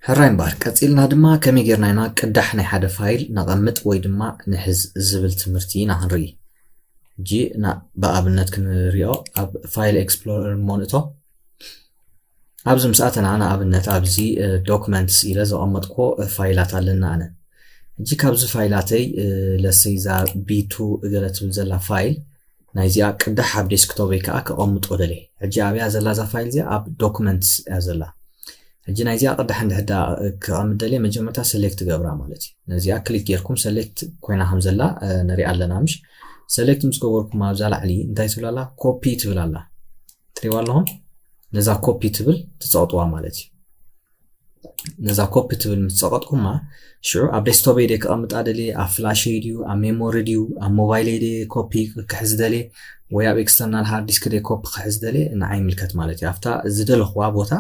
ሕራይ እምበኣር፣ ቀጺልና ድማ ከመይ ጌርና ኢና ቅዳሕ ናይ ሓደ ፋይል ነቐምጥ ወይ ድማ ንሕዝ ዝብል ትምህርቲ ኢና ክንርኢ። ሕጂ ና-፣ ብኣብነት ክንሪኦ ኣብ ፋይል ኤክስፕሎረር እሞ ንእቶ። ኣብዚ ምስ ኣተና ንኣብነት ኣብዚ፣ እ፣ ዶክመንትስ ኢለ ዘቐመጥኩዎ፣ እ፣ ፋይላት ኣለና ኣነ። ሕጂ ካብዚ ፋይላተይ፣ እ፣ ለሰይ እዛ ቢ ቱ እገለ ትብል ዘላ ፋይል ናይዚኣ ቅዳሕ ኣብ ዴስክቶፕይ ከኣ ከቐምጦ ደልየ። ሕጂ ኣብያ ዘላ እዛ ፋይል እዚኣ ኣብ ዶክመንትስ እያ ዘላ። ሕጂ ናይዚኣ ቅዳሕ እንድሕር ደኣ ክቐምጥ ደልየ መጀመርታ ሰሌክት ገብራ ማለት እዩ። ነዚኣ ክሊክ ጌርኩም ሰሌክት ኮይና ከም ዘላ፣ እ፣ ንሪኣ ኣለና ምሽ? ሰሌክት ምስ ገበርኩም ኣብዛ ላዕሊ እንታይ ትብል ኣላ? ኮፒ ትብል ኣላ። ትሪእዋ ኣለኹም? ነዛ ኮፒ ትብል ትጸቕጥዋ ማለት እዩ። ነዛ ኮፒ ትብል ምስ ጸቐጥኩማ ሽዑ ኣብ ዴስክቶፕይ ድየ ከቐምጣ ደልየ፣ ኣብ ፍላሸይ ድዩ፣ ኣብ ሜሞሪ ድዩ፣ ኣብ ሞባይለይ ድየ ኮፒ ክሕዝ ደልየ፣ ወይ ኣብ ኤክስተርናል ሃርድ ዲስክ ድየ ኮፒ ክሕዝ ደልየ ንዓይ ይምልከት ማለት እዩ። ኣብታ ዝደለኽዋ ቦታ፣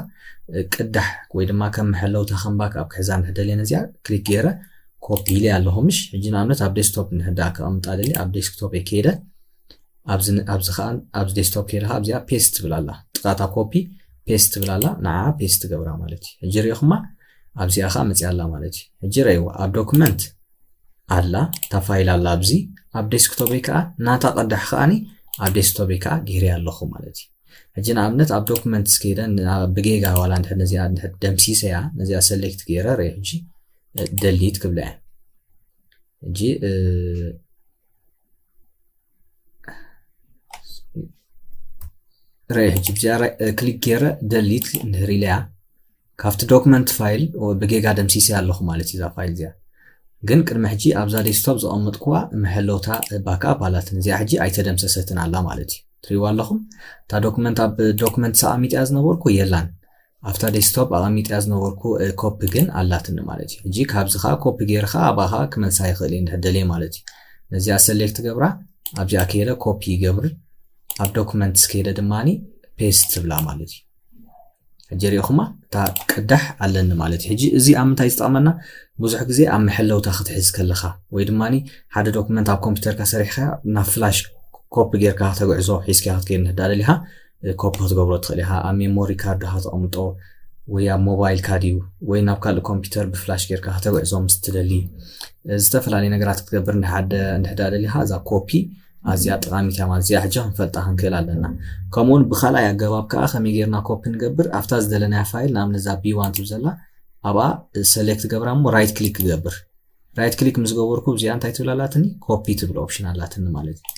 እ፣ ቅዳሕ ወይ ድማ ከም መሐለውታ ከም ባክኣፕ ክሕዛ እንድሕር ደልየ ነዚኣ ክሊክ ገይረ ኮፒ ኢለ ኣለኹ ምሽ? ሕጂ ንኣብነት ኣብ ዴስክቶፕ እንድሕር ደኣ ከቐምጣ ደልየ ኣብ ዴስክቶፕ እየ ከይደ ኣብዚ ን-፣ ኣብዚ ኸኣ ኣብዚ ዴስክቶፕ ከይደ ኸኣ ኣብዚኣ ፔስት ትብል ኣላ። ጥቓታ ኮፒ ፔስት ትብል ኣላ። ንዓ ፔስት ትገብራ ማለት እዩ። ሕጂ ርኢኹማ ኣብዚኣ ኸኣ መጺኣ ኣላ ማለት እዩ። ሕጂ ረእይዋ ኣብ ዶክመንት ኣላ፣ እታ ፋይል ኣላ ኣብዚ። ኣብ ዴስክቶፕይ ከኣ ናታ ቅዳሕ ከኣኒ ኣብ ዴስክቶፕይ ከኣ ገይረያ ኣለኹ ማለት እዩ። ሕጂ ንኣብነት ኣብ ዶክመንትስ ከይደ ን-፣ ብጌጋ ዋላ እንድሕር ነዚኣ እንድሕር ደምሲሰያ፣ ነዚኣ ሰሌክት ገይረ ርእ ሕጂ፣ እ፣ ደሊት ክብላ እየ። ሕጂ፣ እ፣ ርእ ሕጂ ብዚኣ ራይ-፣ እ፣ ክሊክ ገይረ ደሊት እንድሕር ኢለያ፣ ካብቲ ዶክመንት ፋይል ብጌጋ ደምሲሰያ ኣለኹ ማለት እዩ እዛ ፋይል እዚኣ። ግን ቅድሚ ሕጂ ኣብዛ ዴስክቶፕ ዘቐመጥኩዋ መሐለውታ ባክኣፕ ኣላትኒ። እዚኣ ሕጂ ኣይተደምሰሰትን ኣላ ማለት እዩ። ትሪእዋ ኣለኹም? እታ ዶክመንት ኣብ ዶክመንትስ ኣቐሚጠያ ዝነበርኩ የላን። ኣብታ ዴስክቶፕ ኣቐሚጠያ ዝነበርኩ፣ እ፣ ኮፒ ግን ኣላትኒ ማለት እዩ። ሕጂ ካብዚ ኸኣ ኮፒ ገይረ ኸኣ ኣብኣ ኸኣ ክመልሳ ይኽእል እየ እንድሕር ደልየ ማለት እዩ። ነዚኣ ሰሌክት ገብራ፣ ኣብዚኣ ከይደ ኮፒ ይገብር። ኣብ ዶክመንትስ ከይደ ድማኒ ፔስት ትብላ ማለት እዩ። ሕጂ ርኢኹማ፣ እታ ቅዳሕ ኣለኒ ማለት እዩ። ሕጂ እዚ ኣብ ምንታይ ዝጠቕመና? ብዙሕ ግዜ ኣብ መሐለውታ ክትሕዝ ከለኻ ወይ ድማኒ ሓደ ዶክመንት ኣብ ኮምፒውተርካ ሰሪሕካ ናብ ፍላሽ ኮፒ ጌርካ ከተግዕዞ ሒዝካ ክትከይድ እንድሕር ደኣ ደሊኻ፣ እ፣ ኮፒ ክትገብሮ ትኽእል ኢኻ። ኣብ ሜሞሪ ካርድኻ ተቐምጦ ወይ ኣብ ሞባይልካ ድዩ ወይ ናብ ካልእ ኮምፒውተር ብፍላሽ ጌርካ ከተግዕዞ ምስ ትደሊ፣ እ፣ ዝተፈላለዩ ነገራት ክትገብር እንድሓደ-፣ እንድሕር ደኣ ደሊኻ እዛ ኮፒ ኣዝያ ጠቓሚት እያ ማለት እዚኣ ሕጂ ክንፈልጣ ክንክእል ኣለና። ከምኡውን ብኻልኣይ ኣገባብ ከኣ ከመይ ጌርና ኮፒ ንገብር? ኣብታ ዝደለናያ ፋይል ንኣብነት እዛ ቢ ዋን ትብል ዘላ ኣብኣ ሰሌክት ገብራ እሞ ራይት ክሊክ ክገብር። ራይት ክሊክ ምስ ገበርኩ እዚኣ እንታይ ትብል ኣላትኒ? ኮፒ ትብል ኦፕሽን ኣላትኒ ማለት እዩ።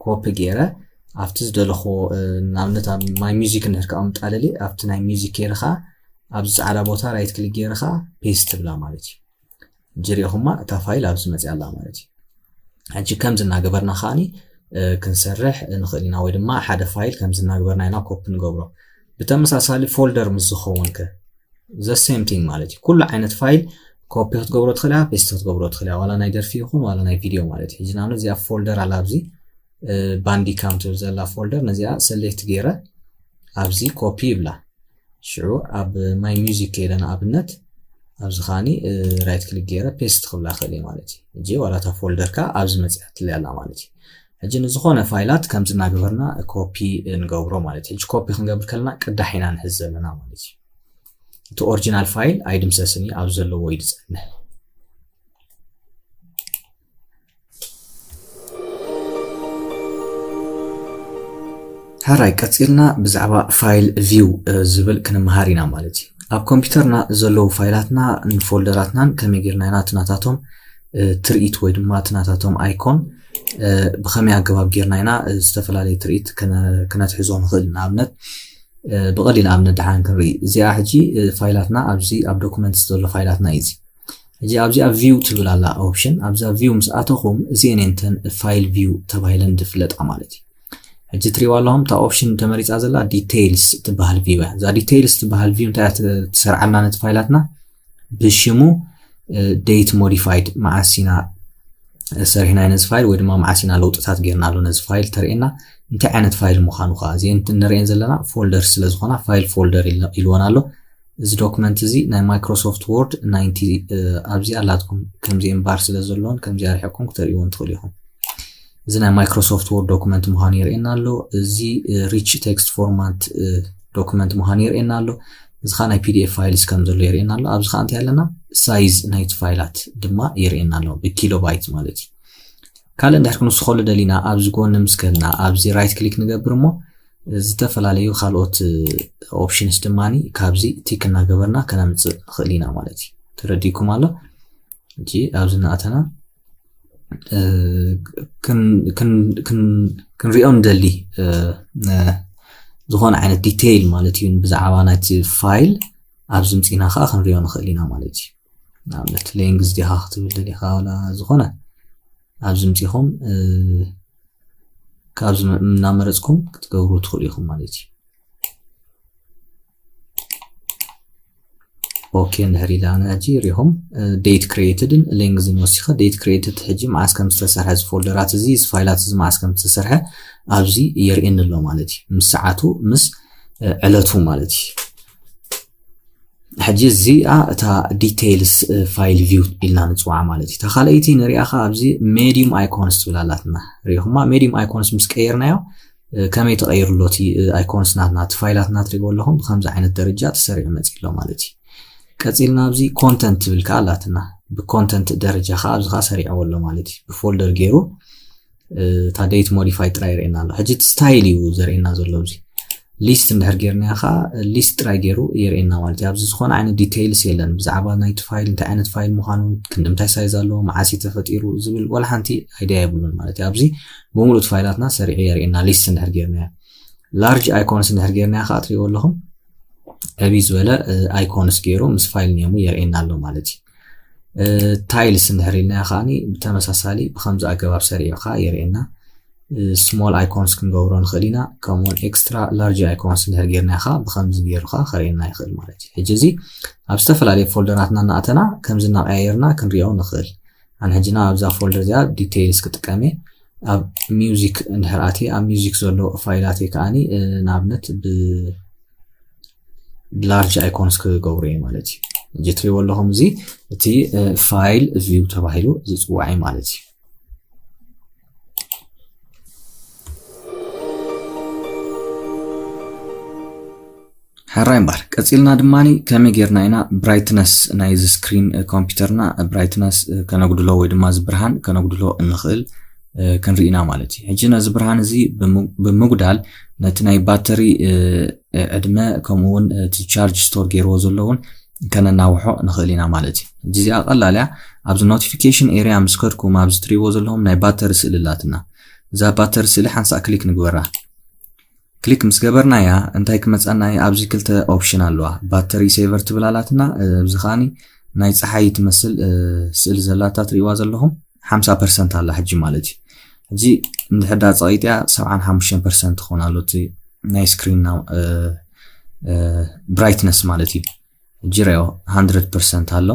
ኮፒ ገይረ ኣብቲ ዝደለኹዎ፣ እ፣ ንኣብነት ኣብ ማይ ሚውዚክ እንድሕር ከቐምጣ ደልየ ኣብቲ ናይ ሚውዚክ ገይረ ኸኣ ኣብዚ ጻዕዳ ቦታ ራይት ክሊክ ገይረ ኸኣ ፔስት ትብላ ማለት እዩ። ሕጂ ርኢኹማ እታ ፋይል ኣብዚ መጽያ ኣላ ማለት እዩ። ሕጂ ከምዚ እናገበርና ከኣኒ፣ እ፣ ክንሰርሕ ንኽእል ኢና ወይ ድማ ሓደ ፋይል ከምዚ እናገበርና ኢና ኮፒ ንገብሮ። ብተመሳሳሊ ፎልደር ምስ ዝኸውን ከ? The same thing ማለት እዩ። ኩሉ ዓይነት ፋይል ኮፒ ክትገብሮ ትኽእል ኢኻ፣ ፔስት ክትገብሮ ትኽእል ኢኻ። ዋላ ናይ ደርፊ ይኹን ዋላ ናይ ቪድዮ ማለት እዩ። ሕጂ ንኣብነት እዚኣ ፎልደር ኣላ ኣብዚ፣ እ፣ ባንዲካም ትብል ዘላ ፎልደር ነዚኣ ሰሌክት ገይረ ኣብዚ ኮፒ ይብላ። ሽዑ ኣብ ማይ ሚውዚክ ከይደ ንኣብነት ኣብዚ ኸኣኒ፣ እ፣ ራይት ክሊክ ገይረ ፔስት ክብላ ክእል እየ ማለት እዩ። ሕጂ ዋላ እታ ፎልደር ከኣ ኣብዚ መጽያትለይ ኣላ ማለት እዩ። ሕጂ ንዝኾነ ፋይላት ከምዚ እናገበርና ኮፒ ንገብሮ ማለት እዩ። ሕጂ ኮፒ ክንገብር ከለና ቅዳሕ ኢና ንሕዝ ዘለና ማለት እዩ። እቲ ኦሪጂናል ፋይል ኣይድምሰስን እዩ፣ ኣብ ዘለዎ እዩ ዝጸንሕ። ሕራይ ቀጺልና ብዛዕባ ፋይል ቪው፣ እ፣ ዝብል ክንመሃር ኢና ማለት እዩ። ኣብ ኮምፒውተርና ዘለዉ ፋይላትና ንፎልደራትናን ከመይ ጌርና ኢና እቲ ናታቶም፣ እ፣ ትርኢት ወይ ድማ እቲ ናታቶም ኣይኮን፣ እ፣ ብኸመይ ኣገባብ ጌርና ኢና፣ እ፣ ዝተፈላለየ ትርኢት ክነ-፣ ክነትሕዞ ንኽእል። ንኣብነት፣ እ፣ ብቐሊል ኣብነት ደሓን ክንርኢ። እዚኣ ሕጂ፣ እ፣ ፋይላትና ኣብዚ ኣብ ዶኩመንትስ ዘሎ ፋይላትና እዩ እዚ። ሕጂ ኣብዚኣ ቪው ትብል ኣላ ኦፕሽን። ኣብዛ ቪው ምስ ኣተኹም እዚኤን እየን እተን ፋይል ቪው ተባሂለን ዝፍለጣ ማለት እዩ። ሕጂ ትሪእዋ ኣለኹም እታ ኦፕሽን ተመሪጻ ዘላ ዲቴይልስ ትበሃል ቪው እያ። እዛ ዲቴይልስ ትበሃል ቪው እንታይ እያ ት-፣ ትሰርዓልና ነቲ ፋይላትና? ብሽሙ፣ እ፣ ዴት ሞዲፋይድ፣ መዓስ ኢና፣ እ፣ ሰሪሕናዮ ነዚ ፋይል ወይ ድማ መዓስ ኢና ለውጥታት ጌርናሉ ነዚ ፋይል ተርእየና፣ እንታይ ዓይነት ፋይል ምዃኑ ከኣ እዚኤን እንትን ንርእየን ዘለና ፎልደር ስለ ዝኾና ፋይል ፎልደር ኢል-፣ ኢልወን ኣሎ። እዚ ዶክመንት እዚ ናይ ማይክሮሶፍት ወርድ ናይንቲ፣ እ፣ ኣብዚ ኣላትኩም ከምዚኤን ባር ስለ ዘለዎን ከምዚ ኣርሒቕኩም ክተርእይዎን ትኽእሉ ኢኹም። እዚ ናይ ማይክሮሶፍት ወርድ ዶክመንት ምዃኑ የርእየና ኣሎ። እዚ፣ እ፣ ሪች ቴክስት ፎርማት፣ እ፣ ዶክመንት ምዃኑ የርእየና ኣሎ። እዚ ከዓ ናይ ፒዲኤፍ ፋይልስ ከም ዘሎ የርእየና ኣሎ። ኣብዚ ከዓ እንታይ ኣለና? ሳይዝ ናይቲ ፋይላት ድማ የርእየና ኣሎ፣ ብኪሎባይት ማለት እዩ። ካልእ እንድሕር ክንውስኸሉ ደሊና፣ ኣብዚ ጎኒ ምስ ከድና ኣብዚ ራይት ክሊክ ንገብር እሞ ዝተፈላለዩ ካልኦት ኦፕሽንስ ድማ ካብዚ ቲክ እናገበርና ከነምፅእ ንኽእል ኢና ማለት እዩ። ተረዲእኩም ኣሎ? እጂ ኣብዚ እናኣተና ክንሪኦ ንደሊ ዝኾነ ዓይነት ዲቴይል ማለት እዩ ብዛዕባ ናይቲ ፋይል ኣብዚ ምፂና ከዓ ክንሪኦ ንኽእል ኢና ማለት እዩ። ንኣብነት ሌንግዝ ዲኻ ክትብል ደሊኻ ዋላ ዝኾነ ኣብዚ ምፂኹም ካብዚ እናመረፅኩም ክትገብሩ ትኽእሉ ኢኹም ማለት እዩ። ኦኬ እንድሕር ኢላና ሕጂ ሪኹም ዴት ክሬትድን ሌንግዝን ወሲኸ ዴት ክሬትድ ሕጂ መዓስ ከም ዝተሰርሐ እዚ ፎልደራት እዚ እዚ ፋይላት እዚ መዓስ ከም ዝተሰርሐ ኣብዚ የርእየኒ ኣሎ ማለት እዩ። ምስ ሰዓቱ ምስ ዕለቱ ማለት እዩ። ሕጂ እዚኣ እታ ዲቴይልስ ፋይል ቪው ኢልና ንፅዋዓ ማለት እዩ። እታ ካልኣይቲ ንሪኣ ኸዓ ኣብዚ ሜዲዩም ኣይኮንስ ትብል ኣላትና። ሪኹማ ሜዲዩም ኣይኮንስ ምስ ቀየርናዮ ከመይ ተቐይሩ ኣሎ እቲ ኣይኮንስ ናትና እቲ ፋይላት ናትሪእዎ ኣለኹም ብከምዚ ዓይነት ደረጃ ተሰሪዑ መፂ ኣሎ ማለት እዩ። ቀፂልና ኣብዚ ኮንተንት ትብል ከዓ ኣላትና። ብኮንተንት ደረጃ ከዓ ኣብዚ ከዓ ሰሪዕዎ ኣሎ ማለት እዩ። ብፎልደር ገይሩ እታ ዴት ሞዲፋይ ጥራይ የርእየና ኣሎ። ሕጂ እቲ ስታይል እዩ ዘርእየና ዘሎ ኣብዚ ሊስት እንድሕር ጌርናዮ ከዓ ሊስት ጥራይ ገይሩ የርእየና ማለት እዩ። ኣብዚ ዝኾነ ዓይነት ዲቴይልስ የለን ብዛዕባ ናይቲ ፋይል እንታይ ዓይነት ፋይል ምዃኑ ክንዲ ምንታይ ሳይዝ ኣለዎ መዓስ እዩ ተፈጢሩ ዝብል ወላ ሓንቲ ኣይድያ የብሉን ማለት እዩ። ኣብዚ ብምሉእ ፋይላትና ሰሪዑ የርእየና ሊስት እንድሕር ጌርናዮ። ላርጅ ኣይኮንስ እንድሕር ጌርናዮ ከዓ ትሪእዎ ኣለኹም ዕብይ ዝበለ ኣይኮንስ ገይሩ ምስ ፋይል ኔሙ የርእየና ኣሎ ማለት እዩ። ታይልስ እንድሕር ኢልናዮ ከዓ ብተመሳሳሊ ብከምዚ ኣገባብ ሰሪዑ ከዓ የርእየና። ስሞል ኣይኮንስ ክንገብሮ ንኽእል ኢና። ከምኡውን ኤክስትራ ላርጅ ኣይኮንስ እንድሕር ጌርናዮ ከዓ ብከምዚ ገይሩ ከዓ ከርእየና ይኽእል ማለት እዩ። ሕጂ እዚ ኣብ ዝተፈላለዩ ፎልደራትና እናኣተና ከምዚ እናቀያየርና ክንሪኦ ንኽእል። ኣነ ሕጂ ናብ ኣብዛ ፎልደር እዚኣ ዲቴይልስ ክጥቀም እየ። ኣብ ሚውዚክ እንድሕር ኣትየ ኣብ ሚውዚክ ዘሎ ፋይላተይ ከዓኒ ንኣብነት ብ ብላርጅ ኣይኮንስ ክገብሮ እየ ማለት እዩ። ሕጂ ትሪእዎ ኣለኹም እዚ እቲ ፋይል ቪው ተባሂሉ ዝፅዋዕ እዩ ማለት እዩ። ሕራይ እምበር ቀፂልና ድማ ከመይ ጌርና ኢና ብራይትነስ ናይዚ ስክሪን ኮምፒውተርና ብራይትነስ ከነጉድሎ ወይ ድማ እዚ ብርሃን ከነጉድሎ እንኽእል ክንርኢ ኢና ማለት እዩ። ሕጂ ነዚ ብርሃን እዚ ብምጉዳል ነቲ ናይ ባተሪ ዕድመ ከምኡ እውን እቲ ቻርጅ ስቶር ገይርዎ ዘሎ እውን ከነናውሖ ንኽእል ኢና ማለት እዩ። ሕጂ እዚኣ ቀላል እያ። ኣብዚ ኖቲፊኬሽን ኤርያ ምስ ከድኩም ኣብዚ ትሪእዎ ዘለኹም ናይ ባተሪ ስእሊ ኣላትና። እዛ ባተሪ ስእሊ ሓንሳእ ክሊክ ንግበራ። ክሊክ ምስ ገበርናያ እንታይ ክመፀና እዩ? ኣብዚ ክልተ ኦፕሽን ኣለዋ። ባተሪ ሴቨር ትብል ኣላትና። ኣብዚ ከዓኒ ናይ ፀሓይ ትመስል ስእሊ ዘላታ ትሪእዋ ዘለኹም ሓምሳ ፐርሰንት ኣላ ሕጂ ማለት እዩ። ሕጂ እንድሕር ዳ ፀቒጥያ ሰብዓን ሓሙሽተን ፐርሰንት ትኸውን ኣሎ እቲ ናይ ስክሪንና ብራይትነስ ማለት እዩ። ሕጂ ሪኦ ሃንድረድ ፐርሰንት ኣሎ።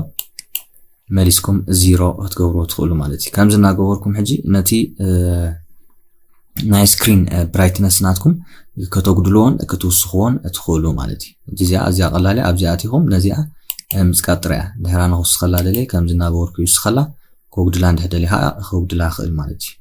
መሊስኩም ዚሮ ክትገብርዎ ትኽእሉ ማለት እዩ። ከምዚ እናገበርኩም ሕጂ ነቲ ናይ ስክሪን ብራይትነስ ናትኩም ከተጉድልዎን ክትውስኽዎን ትኽእሉ ማለት እዩ። ሕጂ እዚኣ ኣዝያ ቀላል እያ። ኣብዚኣ ኣቲኹም ነዚኣ ምፅቃጥ ጥራይ እያ። ድሕራ ንክውስኸላ ደልየ ከምዚ እናገበርኩ ይውስኸላ። ከጉድላ እንድሕር ደልየ ከዓ ከጉድላ ይኽእል ማለት እዩ።